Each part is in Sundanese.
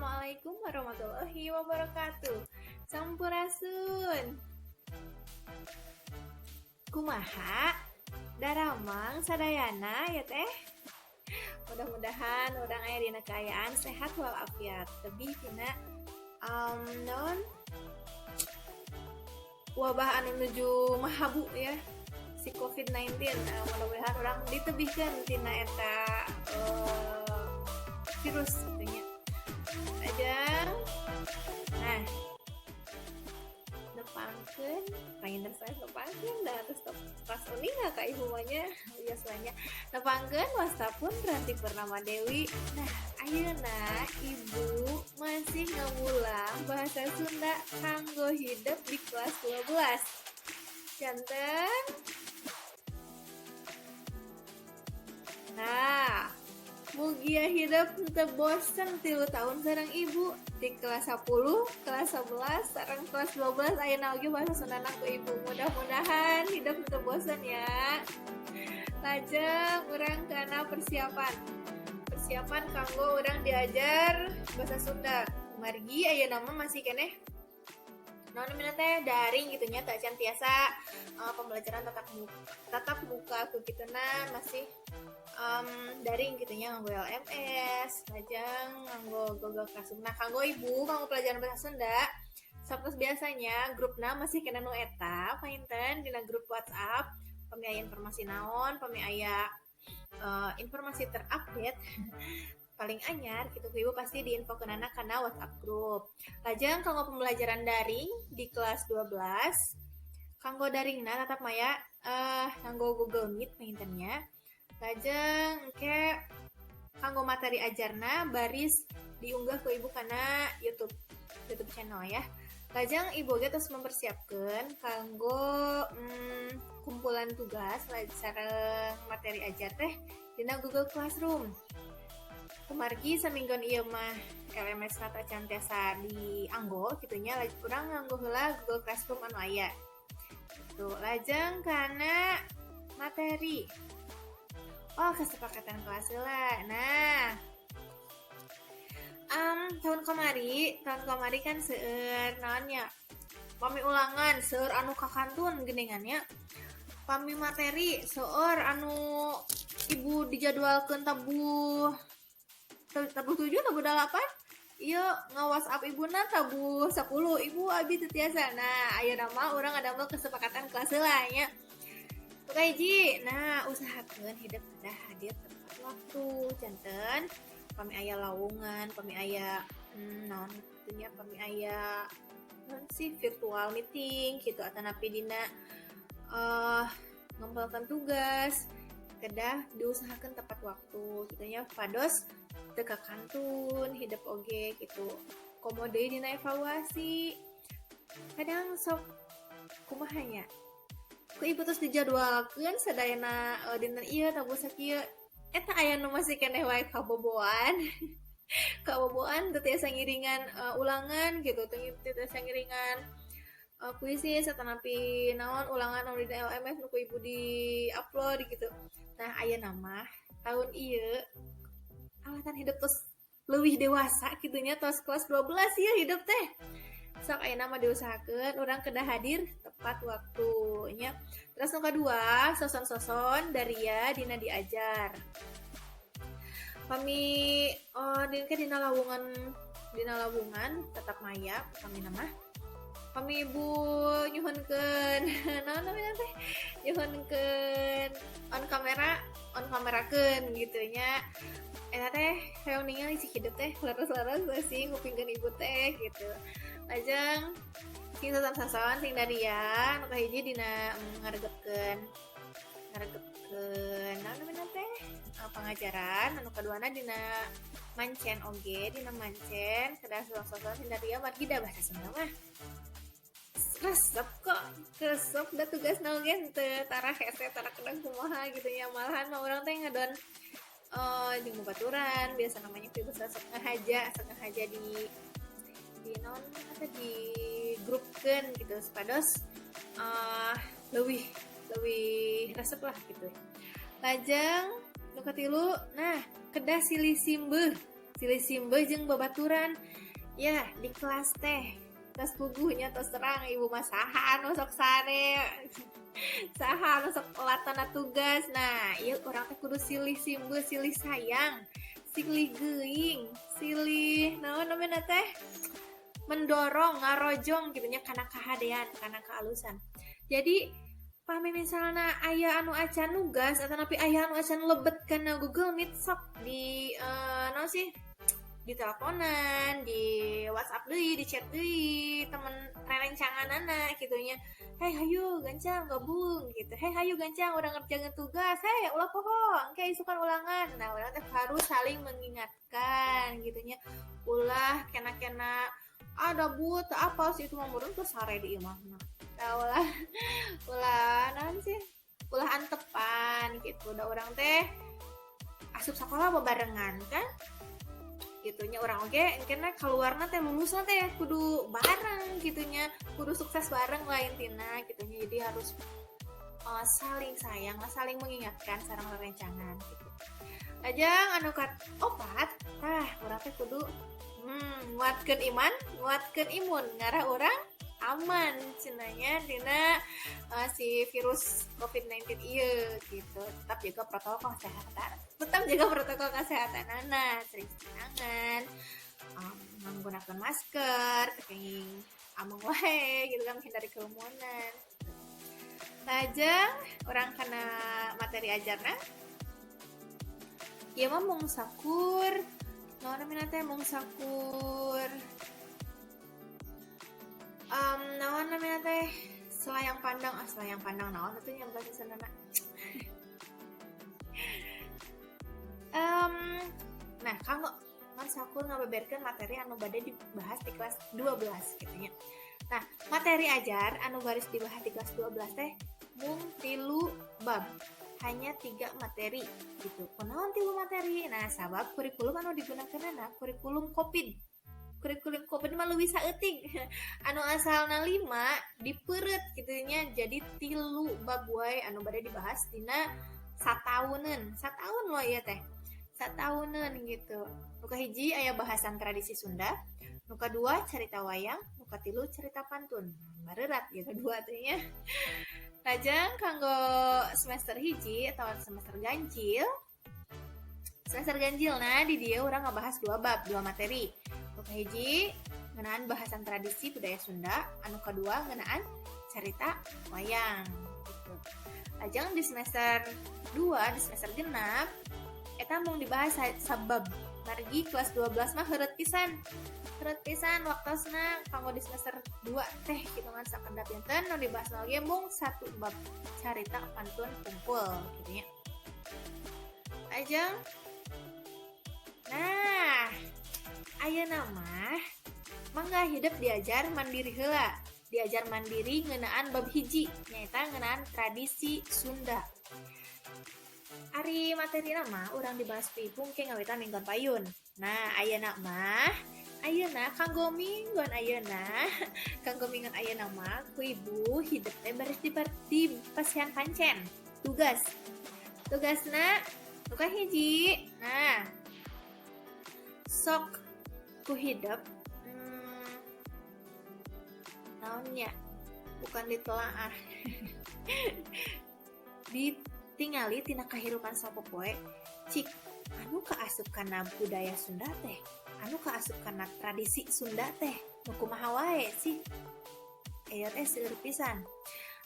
Assalamualaikum warahmatullahi wabarakatuh. Sampurasun. Kumaha? Daramang sadayana ya, Teh? Mudah-mudahan urang aya dina kaayaan sehat walafiat. Tebih tina naon, wabah anu nuju mahabu ya, si COVID-19. Nah, mudah-mudahan urang ditebihkeun tina eta virus gitu nya. Lajeng, nah, nepangkeun, panginten saya nepangkeun dah terus pas uninga ka ibu mah nya, biasanya. Nepangkeun, wasta pun Ranti Purnama Dewi. Nah, ayeuna ibu masih ngawulang bahasa Sunda kanggo hidep di kelas 12. Janten, nah, mugia hidep teu bosen 3 tahun sareng ibu di kelas 10, kelas 11, sareng kelas 12. Ayeuna oge bahasa Sundana ku ibu. Mudah-mudahan hidep teu bosen ya. Lajeng urang kana persiapan. Persiapan kanggo urang diajar bahasa Sunda. Margi ayeuna mah masih keneh naon namina teh, daring gitu nya, teu acan tiasa pembelajaran tatap muka nah, masih daring gitu nya, nganggo LMS, lajeng nganggo Google Classroom. Nah, kanggo ibu, kanggo pelajaran bahasa Sunda, sapertos biasanya grupna masih keneh nu eta panginten dina grup WhatsApp. Pami aya informasi naon, pami aya informasi terupdate paling anyar gitu, ibu pasti diinfokeunana kana WhatsApp grup. Lajeng kanggo pembelajaran daring di kelas 12, kanggo daringna tetap maya nganggo Google Meet panginten nya. Lajeng engke kanggo materi ajarna baris diunggah ku ibu kana YouTube YouTube channel ya. Lajeng ibu oge terus mempersiapkan kanggo kumpulan tugas sareng materi ajar teh dina Google Classroom. Kumargi saminggon ieu mah LMS na can tiasa dianggo kitu nya, urang nganggo heula Google Classroom anu aya. Gitu. Lajeng kana materi. Oh, kesepakatan kelas heula. Nah, tahun kamari kan seueur naon nya? Pami ulangan seueur anu kakantun geuningan nya. Pami materi seueur anu ibu dijadwalkeun tabuh tabuh 7, tabuh 8, ieu nge-WhatsApp ibuna tabuh 10, "Ibu, abi teu tiasa." Nah, ayeuna mah urang ngadamel kesepakatan kelas heula nya. Hiji, nah, usahakeun hidep kedah hadir tepat waktu. Janten pami aya lowongan, pami aya naon kitu nya, pami aya naon sih, virtual meeting gitu atanapi dina ngumpulkeun tugas, kedah diusahakan tepat waktu gitu nya, pados teu kakantun hidep oge gitu. Komo deui dina evaluasi, kadang sok kumaha nya, ku ibu terus dijadwalkeun sadayana dinten ieu tabuh sakieu, eta aya nu masih keneh wae kaboboan, kaboboan, teu tiasa ngiringan ulangan gitu, teu tiasa ngiringan kuisis atanapi naon, ulangan anu dina LMS nu ku ibu di-upload gitu. Nah, ayeuna mah tahun ieu alatan hidep tos leuwih dewasa kitu nya, tos kelas 12 ya hidep teh. Sok ayeuna mah diusahakeun urang kedah hadir tepat waktunya. Terus nu kadua, soson-soson daria dina diajar. Pami oh dina lowongan tetap maya pami nama. Pami ibu nyuhunkeun naon namanya teh, nyuhunkeun on kamera, on kamerakeun gitu nya, eta teh hoyong ningali si hidep teh leres-leres sih ngupingkeun ibu teh gitu. Lajeng sing sason-sason, sing daria. Nu kahiji dina ngaregepkeun ngaregepkeun naon namanya teh, pangajaran. Anu kaduana dina mancen oge, dina mancen kedah soson sing daria, margi da bahasa Sunda mah resep kok, resep da tugas oge teu tara hese, tara kena kumaha gitu nya. Malahan mah urang teh ngadon jeung babaturan biasa namanya teh bisa sok ngahaja, sok ngahaja di naon atau di grupkeun gitu supados leuwih leuwih resep lah gitu. Lajeng nu katilu, nah, kedah silih simbeuh. Silih simbeuh jeung babaturan. Ya, di kelas teh tos puguhnya, tos terang ibu mah saha anu sok sare, saha anu sok latana tugas. Nah, ieu urang teh kudu silih simbeuh, silih sayang, silih geuing, silih naon namanya teh, mendorong, ngarojong gitu nya kana kahadean, kana kaalusan. Jadi pami misalna aya anu acan nugas atau napi aya anu acan lebet kana Google Meet, sok di naon sih, di teleponan, di WhatsApp deui, di chat deui, temen rerencanganana gitu nya. "Hei, hayu gancang gabung," gitu. "Hei, hayu gancang urang ngerjakeun tugas. Hei, ulah poho, engke isukan ulangan." Nah, urang teh harus saling mengingatkan gitu nya. Ulah kena-kena ada bu teu apal sih itu mah, meureun teu sare di imahna. Nah, ulah ulah naon sih? Ulah antepan gitu. Da urang teh asup sekolah bebarengan kan gitunya. Urang oge engkena keluarna teh, lulusna teh kudu bareng gitunya, kudu sukses bareng lah intina gitunya. Jadi harus saling sayang lah, saling mengingatkan sareng rerencangan gitu. Lajeng anu opat, tah, urang teh kudu nguatkeun iman, nguatkeun imun, ngarah urang aman cenah nya dina si virus COVID-19 ieu gitu. Tetap jaga protokol kesehatan, tetap jaga protokol kesehatan, nah, sering cuci tangan, menggunakan masker, kenging ameng wae gitu kan, menghindari kerumunan. Lajeng urang kana materi ajarna. Ieu mah mung sakur naon namina teh, mung sakur naon namina teh, selayang pandang, ah, selayang pandang naon atuh nya bahasa Sundana? Nah, kanggo ngan sakur ngabeberkeun materi anu bade dibahas di kelas 12 gitu nya. Nah, materi ajar anu baris dibahas di kelas 12 teh mung 3 bab, hanya 3 materi gitu. Kunaon 3 materi? Nah, sabab kurikulum anu digunakeunana kurikulum COVID. Kurikulum COVID mah leuwih saeutik. Anu asalna 5 dipeureut kitu nya jadi 3 bab wae anu bade dibahas dina satauneun. Sataun loh ieu teh. Satauneun gitu. Nu kahiji aya bahasan tradisi Sunda, nu kadua carita wayang, nu katilu cerita pantun. Bareurat ieu kadua teh nya. Lajeng kanggo semester 1 atau semester ganjil. Semester ganjil, nah, di dieu urang ngabahas 2 bab, 2 materi. Nu kahiji ngeunaan bahasan tradisi budaya Sunda, anu kadua ngeunaan carita wayang gitu. Lajeng di semester 2, di semester 6, eta mung dibahas sabab. Margi kelas 12 mah heureut pisan. Heureut pisan waktosna kanggo di semester 2 teh gitu kan, sakedap janten nu dibahas oge mung 1 bab, carita pantun kumpul gitu nya. Lajeng, nah, ayeuna mah mangga hidep diajar mandiri heula. Diajar mandiri ngeunaan bab 1, nyaeta ngeunaan tradisi Sunda. Ari materina mah urang dibahas ku ibu engke ngawitan minggon payun. Nah, ayeuna mah, ayeuna kanggo minggon ayeuna, kanggo minggon ayeuna mah ku ibu hidep teh baris di pasihan pancen tugas. Tugasna nu kahiji, nah, sok ku hidep naon nya, bukan ditelaah, ditingali tina kahirupan sapopoe, cik anu kaasup kana budaya Sunda teh, anu kaasup kana tradisi Sunda teh nu kumaha wae sih. Ieu teh seueur pisan.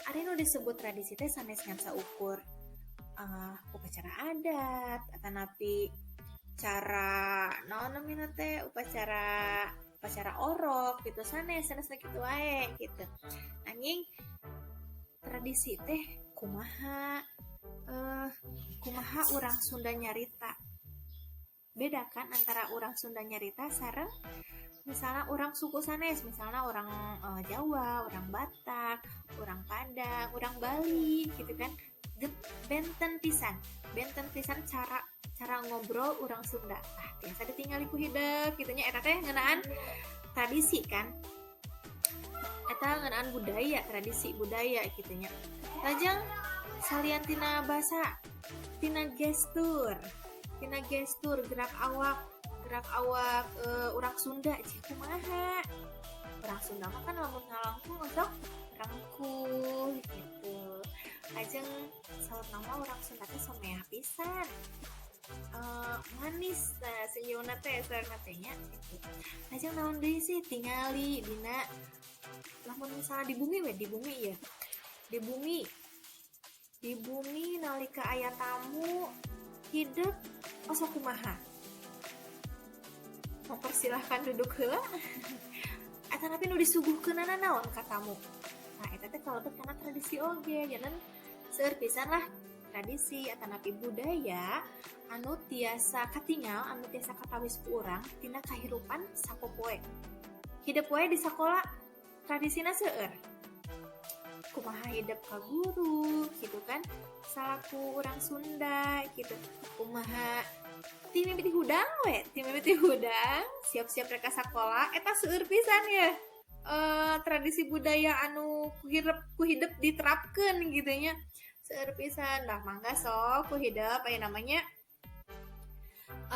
Ari nu disebut tradisi teh sanes ngan saukur upacara adat atanapi cara naon namina teh, upacara upacara orok gitu, sanes sanes kitu wae gitu. Anjing, tradisi teh kumaha, kumaha urang Sunda nyarita, beda kan antara orang Sunda nyarita sareng misalnya orang suku sanes, misalnya orang Jawa, orang Batak, orang Padang, orang Bali gitu kan. Benten pisan, benten pisan cara cara ngobrol orang Sunda. Ah, biasa ditinggali ku hidep gitu nya. Eta teh ngeunaan tradisi kan, eta ngeunaan budaya, tradisi budaya gitu nya. Lajeng salian tina bahasa, tina gestur, tina gestur gerak awak. Gerak awak urang Sunda cih kumaha? Urang Sunda mah kan lamun ngalangkung osok rengkuh gitu. Lajeng saurna mah urang Sunda teh someah pisan. Manis nah senyumna teh, saurna teh nya gitu. Lajeng naon deui sih tingali dina lamun misalnya di bumi we, di bumi ya. Di bumi nalika aya tamu, hidep osok kumaha? Mempersilahkan duduk heula atanapi nu disuguhkeunana naon ka tamu? Nah, eta teh kalebet kana tradisi oge. Janten seueur pisan lah tradisi atanapi budaya anu tiasa katingal, anu tiasa katawis ku urang tina kahirupan sapopoe. Hidep wae di sakola tradisina seueur. Kumaha hidep ka guru gitu kan, salaku urang Sunda gitu. Kumaha ti mimiti hudang we, ti mimiti hudang siap-siap rek ka sakola, eta seueur pisan ya. Tradisi budaya anu ku hidep diterapkeun gitu nya. Seueur pisan. Nah, mangga sok ku hidep aya namanya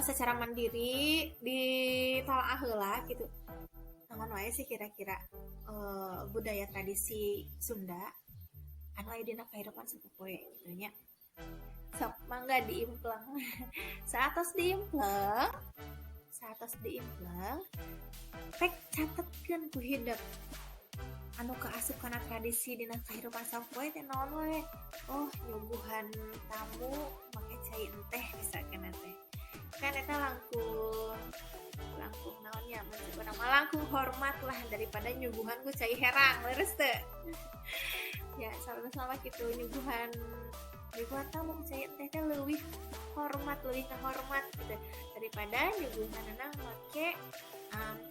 secara mandiri ditelaah heula gitu. Naon wae sih kira-kira budaya tradisi Sunda anu aya dina kahirupan sapopoe gitu nya. Sok mangga diimpleng. Saatos diimpleng, pek catetkeun ku hidep anu kaasup kana tradisi dina kahirupan sapopoe teh naon wae. Oh, nyuguhan tamu make cai enteh misalkan teh. Kan eta langkung langkung naon nya, mun cek urang mah langkung hormat lah daripada nyuguhan ku cai herang, leres teu? Ya, sama-sama gitu, nyuguhan nyuguhan tamu ku cai enteh teh leuwih hormat, leuwih ngahormat gitu daripada nyuguhanana make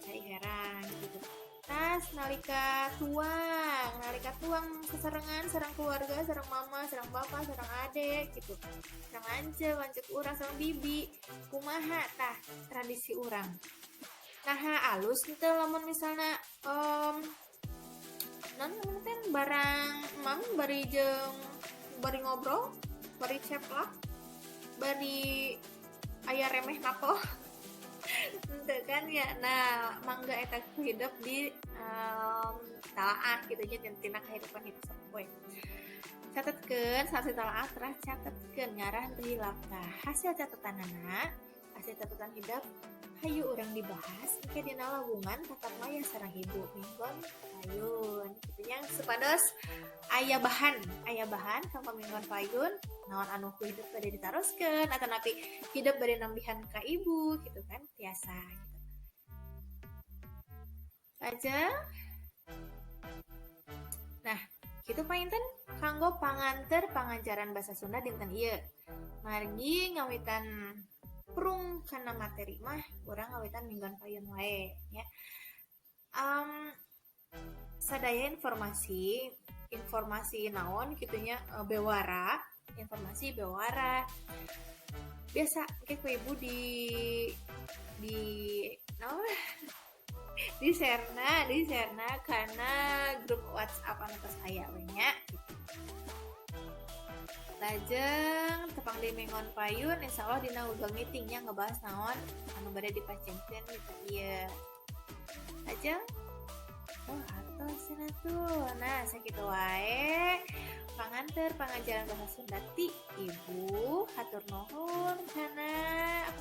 cai herang gitu. Tas nalika tuang sesarengan sareng keluarga, sareng mama, sareng bapak, sareng adek gitu, sareng lanceuk, lanceuk urang, sareng bibi, kumaha tah tradisi urang? Naha alus henteu lamun misalna naon namanya teh, barang emang bari jeung bari ngobrol, bari ceplak, bari aya remeh napoh, henteu kan ya? Nah, mangga eta ku hidep di talaah gitu nya tina kahirupan hidup sapopoe. Catetkeun saat ditalaah, terus catetkeun ngarah henteu hilap. Tah, hasil catatanana, hasil catatan hidep, hayu urang dibahas engke dina lawungan tatap maya sareng ibu minggon payun kitu nya, supados aya bahan kanggo minggon payun, naon anu ku hidep bade ditaroskeun atanapi hidep bade nambihan ka ibu gitu kan tiasa gitu. Lajeng, nah, kitu panginten kanggo panganter pangajaran bahasa Sunda dinten ieu. Margi ngawitan prung kana materi mah urang ngawitan minggon payun wae ya. Sadaya informasi informasi naon kitu nya, bewara, informasi bewara biasa engke ku ibu di naon, di-share-na kana grup WhatsApp anu tos aya we nya gitu. Lajeng tepang di minggon payun, insyaallah dina Google Meeting nya, ngebahas naon anu bade dipacengkeun gitu ieu. Lajeng, oh, atos cenah tuh. Nah, sakitu wae panganter pangajaran bahasa Sunda ti ibu. Hatur nuhun kana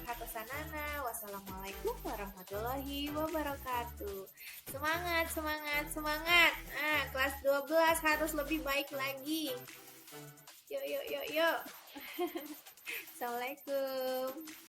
perhatosanana. Wassalamualaikum warahmatullahi wabarakatuh. Semangat, semangat, semangat. Nah, kelas 12 harus lebih baik lagi. Yuk, yuk, yuk, yuk. Assalamualaikum.